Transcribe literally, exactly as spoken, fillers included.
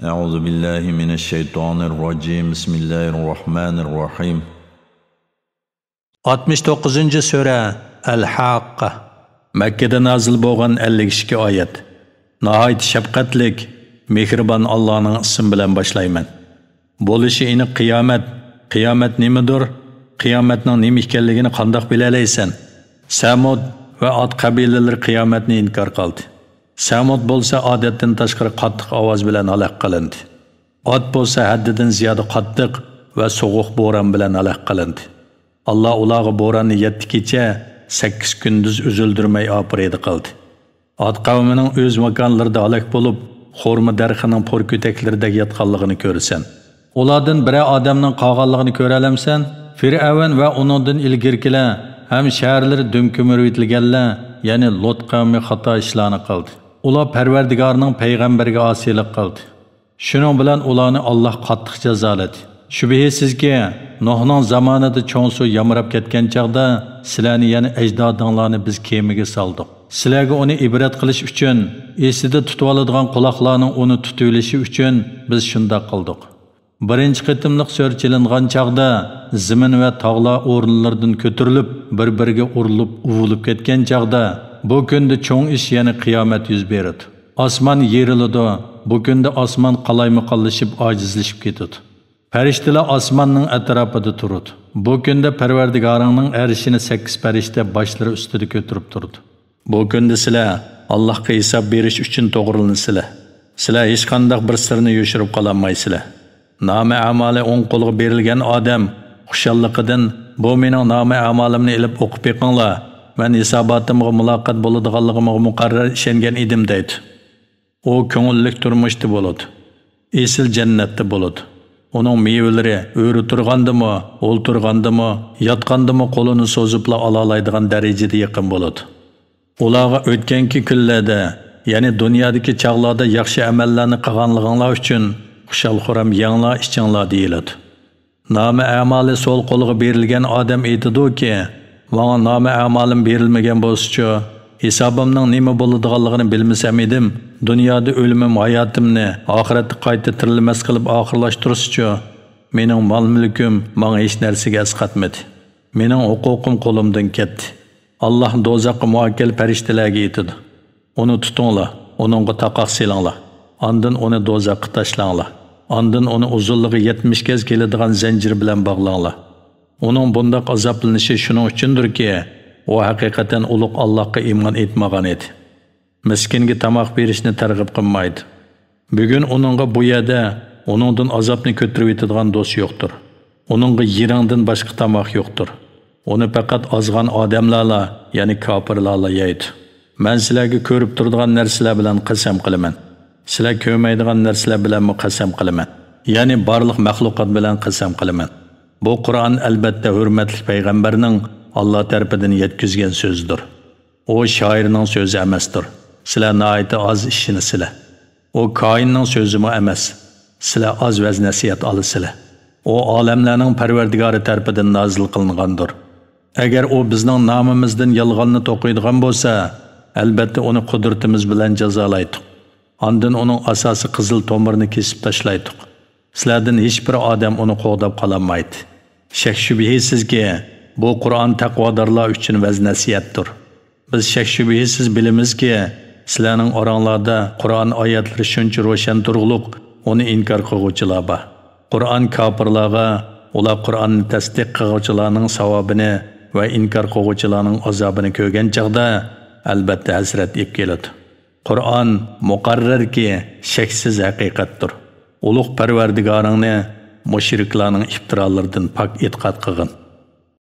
أعوذ بالله من الشيطان الرجيم. بسم الله الرحمن الرحيم. ئاتمىش توققۇزىنچى سۈرە، ئەل-ھاققە. مەككىدە نازىل بولغان ئەللىك ئىككى ئايەت. ناھايىتى شەپقەتلىك، مېھرىبان ئاللانىڭ ئىسمى بىلەن باشلايمەن. بولۇشى ئېنىق قىيامەت. قىيامەت نېمىدۇر؟ قىيامەتنىڭ نېمە ئىكەنلىكىنى قانداق بىلەلەيسەن؟ سەمۇد ۋە ئاد قەبىلىلىرى قىيامەتنى ئىنكار قىلدى. سەمۇد بولسا ئادەتتىن تاشقىرى قاتتىق ئاۋاز بىلەن ھالاك قىلىندى. ئاد بولسا ھەددىدىن زىيادە قاتتىق ۋە سوغۇق بوران بىلەن ھالاك قىلىندى. ئاللا ئۇلارغا بوراننى يەتتە كېچە، سەككىز كۈندۈز ئۈزۈلدۈرمەي ئاپىرىدە قىلدى. ئاد قەۋمىنىڭ ئۆز ماكانلىرىدا ھالاك بولۇپ، خورما دەرىخىنىڭ پور كۆتەكلىرىدەك ياتقانلىقىنى كۆرىسەن. ئۇلاردىن بىرەر ئادەمنىڭ قالغانلىقىنى كۆرەلەمسەن؟ فىرئەۋن ۋە ئۇنىڭدىن ئىلگىرىكىلەر ھەم شەھەرلىرى دۈم كۆمۈۋېتىلگەنلەر، يەنى لۇت قەۋمى خاتا ئىشلارنى قىلدى. ئۇلار پەرۋەردىگارنىڭ پەيغەمبىرىگە ئاسىيلىق قىلدى. شۇنىڭ بىلەن ئۇلارنى ئاللا قاتتىق جازالىدى. شۈبھىسىزكى، نۇھنىڭ زامانىدا چوڭ سۇ يامراپ كەتكەن چاغدا سىلەرنى، يەنى ئەجدادىڭلارنى بىز كېمىگە سالدۇق. سىلەرگە ئۇنى ئىبرەت قىلىش ئۈچۈن، ئېسىدە تۇتۇۋالىدىغان قۇلاقلارنىڭ ئۇنى تۇتۇۋېلىشى ئۈچۈن بىز شۇنداق قىلدۇق. بىرىنچى قېتىملىق سۈر چېلىنغان چاغدا زېمىن ۋە تاغلار ئورۇنلىرىدىن كۆتۈرۈلۈپ، بىر-بىرىگە ئۇرۇلۇپ، ئۇۋۇلۇپ كەتكەن چاغدا، بۇ كۈندە چوڭ ئىش، يەنى قىيامەت يۈز بېرىدۇ. ئاسمان يېرىلىدۇ. بۇ كۈندە ئاسمان قالايمىقانلىشىپ، ئاجىزلىشىپ كېتىدۇ. پەرىشتىلەر ئاسماننىڭ ئەتراپىدا تۇرىدۇ. بۇ كۈندە پەرۋەردىگارىڭنىڭ ئەرشىنى سەككىز پەرىشتە باشلىرى ئۈستىدە كۆتۈرۈپ تۇرىدۇ. بۇ كۈندە سىلەر ئاللاھقا ھېساب بېرىش ئۈچۈن توغرىلىنىسىلەر. سىلەر ھېچقانداق بىر سىرنى يوشۇرۇپ قالالمايسىلەر. نامە ئەمالى ئوڭ قولغا بېرىلگەن ئادەم خۇشاللىقىدىن، «بۇ مېنىڭ نامە ئەمالىمنى ئېلىپ ئوقۇپ بېقىڭلار، مەن ھېساباتىمغا مۇلاقات بولىدىغانلىقىمغا مۇقەررەر ئىشەنگەن ئىدىم» دەيدۇ. ئۇ كۆڭۈللۈك تۇرمۇشتا بولىدۇ. ئېسىل جەننەتتە بولىدۇ. ئۇنىڭ مېۋىلىرى ئۆرە تۇرغاندىمۇ، ئولتۇرغاندىمۇ، ياتقاندىمۇ قولىنى سوزۇپلا ئالالايدىغان دەرىجىدە يېقىن بولىدۇ. ئۇلارغا ئۆتكەنكى كۈنلەردە، يەنى دۇنيادىكى چاغلاردا ياخشى ئەمەللەرنى قىلغانلىقىڭلار ئۈچۈن خۇشال-خۇرام يەڭلار، ئىچىڭلار دېيىلىدۇ. نامە ئەمالى سول قولىغا بېرىلگەن ئادەم ئېيتىدۇكى، «ماڭا نامە ئەمالىم بېرىلمىگەن بولسىچۇ، ھېسابىمنىڭ نېمە بولىدىغانلىقىنى بىلمىسەم ئىدىم، دۇنيادا ئۆلۈمۈم، ھاياتىمنى، ئاخىرەتتە قايتا تىرىلمەس قىلىپ ئاخىرلاشتۇرسىچۇ؟ مېنىڭ مال-مۈلكۈم ماڭا ھېچ نەرسىگە ئەسقاتمىدى. مېنىڭ ھوقۇقۇم قولۇمدىن كەتتى.» ئاللا دوزاخقا مۇئەككەل پەرىشتىلەرگە ئېيتىدۇ، «ئۇنى تۇتۇڭلار، ئۇنىڭغا تاقاق سېلىڭلار. ئاندىن ئۇنى دوزاخقا تاشلاڭلار. ئاندىن ئۇنى ئۇزۇنلۇقى يەتمىش گەز كېلىدىغان زەنجىر بىلەن باغلاڭلار. ئۇنىڭ بۇنداق ئازابلىنىشى شۇنىڭ ئۈچۈندۇركى، ئۇ ھەقىقەتەن ئۇلۇغ ئاللاھقا ئىمان ئېيتمىغان ئىدى. مىسكىنگە تاماق بېرىشنى تەرغىب قىلمايدۇ. بۈگۈن ئۇنىڭغا بۇ يەردە ئۇنىڭدىن ئازابنى كۆتۈرۈۋېتىدىغان دوست يوقتۇر. ئۇنىڭغا يىرىڭدىن باشقا تاماق يوقتۇر. ئۇنى پەقەت ئازغان ئادەملەرلا، يەنى كاپىرلارلا يەيدۇ. مەن سىلەرگە كۆرۈپ تۇرىدىغان نەرسىلەر بىلەن قەسەم قىلىمەن. سىلەر كۆرمەيدىغان نەرسىلەر بىلەنمۇ قەسەم قىلىمەن. يەنى بارلىق مەخلۇقات بىلەن قەسەم قىلىمەن. بۇ قۇرئان ئەلبەتتە ھۆرمەتلىك پەيغەمبەرنىڭ ئاللا تەرىپىدىن يەتكۈزگەن سۆزىدۇر. ئۇ شائىرنىڭ سۆزى ئەمەستۇر. سىلەر ناھايىتى ئاز ئىشىنىسىلەر. ئۇ كاھىننىڭ سۆزىمۇ ئەمەس. سىلەر ئاز ۋەز-نەسىھەت ئالىسىلەر. ئۇ ئالەملەرنىڭ پەرۋەردىگارى تەرىپىدىن نازىل قىلىنغاندۇر. ئەگەر ئۇ بىزنىڭ نامىمىزدىن يالغاننى توقۇيدىغان بولسا، ئەلبەتتە ئۇنى قۇدرىتىمىز بىلەن جازالايتتۇق. ئاندىن ئۇنىڭ ئاساسىي قىزىل تومۇرىنى كېسىپ تاشلايتتۇق. سىلەردىن ھېچبىر ئادەم ئۇنى قوغداپ قالالمايتتى. شەك-شۈبھىسىزكى، بۇ قۇرئان تەقۋادارلار ئۈچۈن ۋەز-نەسىھەتتۇر. بىز شەك-شۈبھىسىز بىلىمىزكى، سىلەرنىڭ ئاراڭلاردا قۇرئان ئايەتلىرى شۇنچە روشەن تۇرغۇلۇق، ئۇنى ئىنكار قىلغۇچىلار بار. قۇرئان كاپىرلارغا، ئۇلار قۇرئاننى تەستىق قىلغۇچىلارنىڭ ساۋابىنى ۋە ئىنكار قىلغۇچىلارنىڭ ئازابىنى كۆرگەن چاغدا، ئەلبەتتە ھەسرەت ئېلىپ كېلىدۇ. قۇرئان مۇقەررەركى، شەكسىز ھەقىقەتتۇر. ئۇلۇغ پەرۋەردىگارىڭنى مۇشرىكلارنىڭ ئىپتىرالىرىدىن پاك ئېتىقاد قىلغىن.